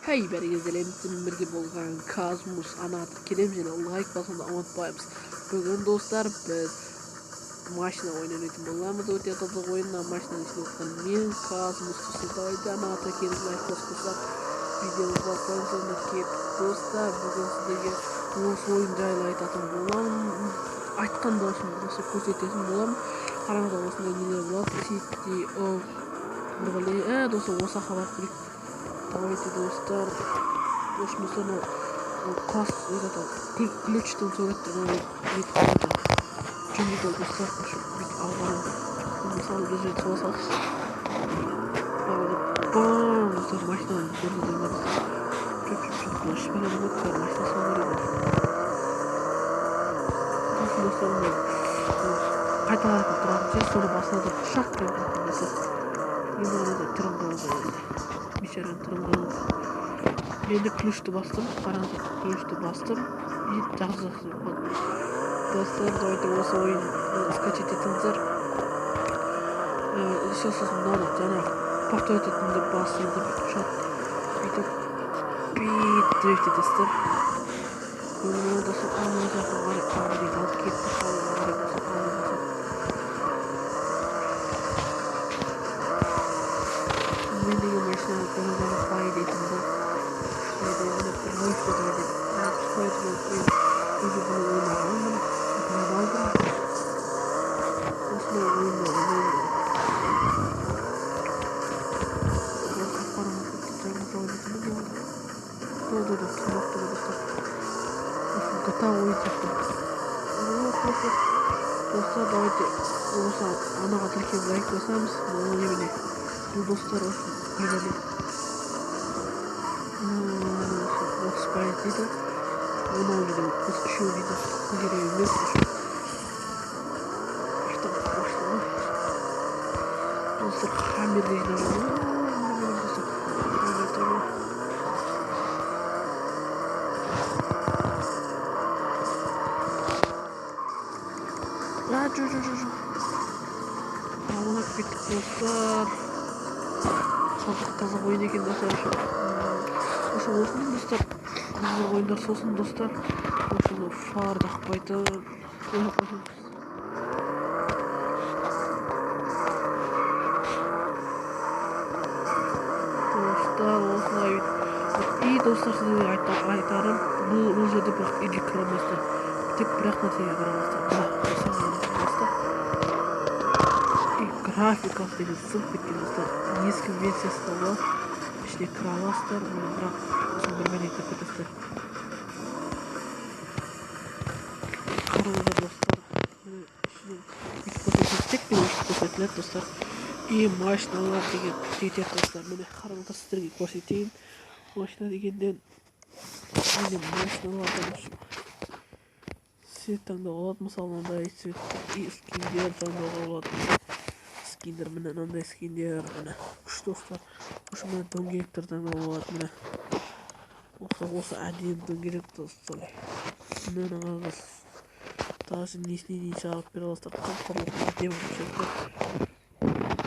Hey бәріңізге сіздермен бірге болған Казмус Анатыр келеміз және лайк басуды ұмытпаймыз. Бүгін достар біз машина ойнайтын боламыз. Өте қызық ойын. Машинаның ішінде отырған мен Казмус. Давайте Анатыр келіп лайк бассақ видеомызды бастаймыз. Онда кеттік достар. Бүгін сіздерге осы ойын жайлы айтатын боламын. Айтқан досым осы көрсететін боламын. Қараңыздар, осындай нелер болады. City of бір достар, осы хабар керек. Давайте достар, осы класс ключтің суреттері бүйтіп жөндейді достар, бүйтіп алған. Мысалы, бір жерде соға салайықшы. Бам, достар, машинаны көрдіңіздер ме достар? Жоқ, машина салу керек. Сосын достар, қайталайтын тұратын жер, соны басына да пышақ деп достар. Енді қараңыздар, түрін қараңыздар енді. Бейшараның түрін қараңыз. Енді ключті бастым, қараңыздар, ключті бастым. И жақсы жақсы болып қалды. Достар, давайте осы ойынды скачать етіңіздер. Еще сосын мынаны жаңағы повторить етіңдер, басыңыздар, бүйтіп ұшады. Бүйтіп бүйтіп дрифт етесіздер. Міне достар, ана жаққа қарай алып алып кетті, алға қарай достар, алға басады. Мен деген машинаны көргенде қалай дейтін бұл. Бір дрифт етіп 60% болып мен уже бұны ойнағанмын, біліп алдым. Осындай ойынды ойнаймын. GTA ойын сияқты. Достар, давайте осы анаға тіркеліп лайк басамыз. Мынау немене? Бұл достар осы бір 30% дейді. Мынау деген 33 дейді. Керек емес. Достар, Хаммерді жинап. Достар, жоқ. Алынып кеттік достар. Қызық ойын екен достар. Осындай достар, қызық ойындар. Сосын достар, осыны фар жақпайтын. Достар, осылай. И достар, сіздерге айтарым, бұл жерде бірақ үйге кіре алмайсыздар. Тек бір-ақ нәрсеге кіре аласыздар. Графикасы деген сынып кеткен достар. Ескі версиясы да болады. Ішіне кіре аласыздар, бірақ сосын бір бәле кіріп кетесіздер. Қараңыздар достар, міне ішінен бүйтіп көрсетіледі, тек қана өшіп көрсетіледі достар. И машиналар деген жетеді достар. Міне қараңыздар, сіздерге көрсетейін. Машина дегенден міне машиналардан цвет таңдауға болады. Мысалы, мынандай цвет и скиндер таңдауға болады. Скиндер, міне мынандай скиндер, міне күшті достар. Осы міне дөңгелектер таңдауға болады. Міне осы әдемі дөңгелек достар. Міне қараңыз, даже несіне дейін шығарып бере аласыздар. Қап-қара әдемі болып шығады.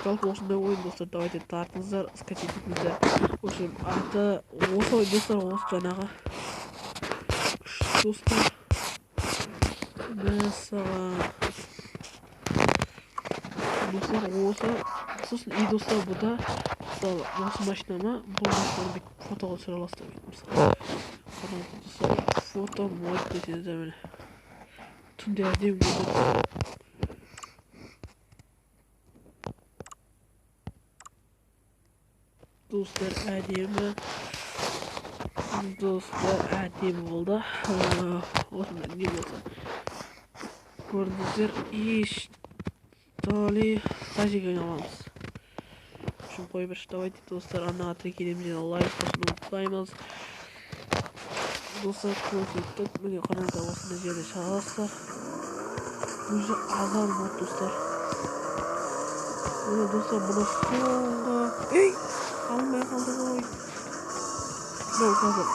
Жалпы осындай ойын достар, давайте тартыңыздар, скачать етіңіздер. Осы аты осы ойын достар, осы жаңағы күшті достар. Мәссаған. Достар, осы сосын и достар, бұда мысалы осы машина ма, бұл машинаны бүйтіп фотоға түсіре аласыздар бүйтіп мысалы. Қараңыздар достар, фото мод десеңіздер міне. Түнде әдемі көрінеді. Достар, әдемі. Достар, әдемі болды. Осындай не болса. Көрдіңіздер, еш Дали сажик ойналамыз. Үшін қой бір, давайте достар, анаға тіркелеміз және лайк басуды ұмытпаймыз. Достар, көрсеттік. Міне қараңыздар, осындай жерде шығасыздар. Уже азар болды достар. Міне достар, бұны соңғы. Ей, алмай қалды ғой. Мынау қазір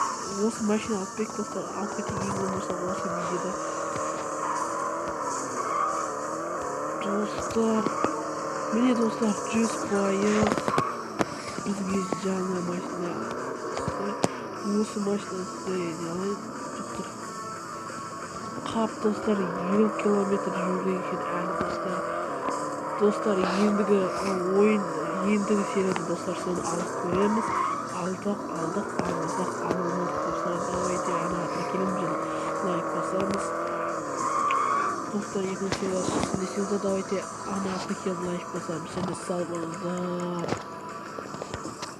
осы машина алып кетті достар. Алып кетейін ең болмаса осы видеода. Достар, міне достар, 100% бізге жаңа машина түсті. Осы машинаны не алайын деп. Қап, достар, 50 километр жүру керек екен әлі, достар. Достар, ендігі ойын, ендігі серияда, достар, соны алып көреміз. Алдық, алдық, алмасақ, ала алмадық. Достар, давайте ана тіркелеміз және лайк басамыз. Достар, екінші серия шықсын десеңіздер, давайте ана тіркеліп, лайк басамыз және сау болыңыздар.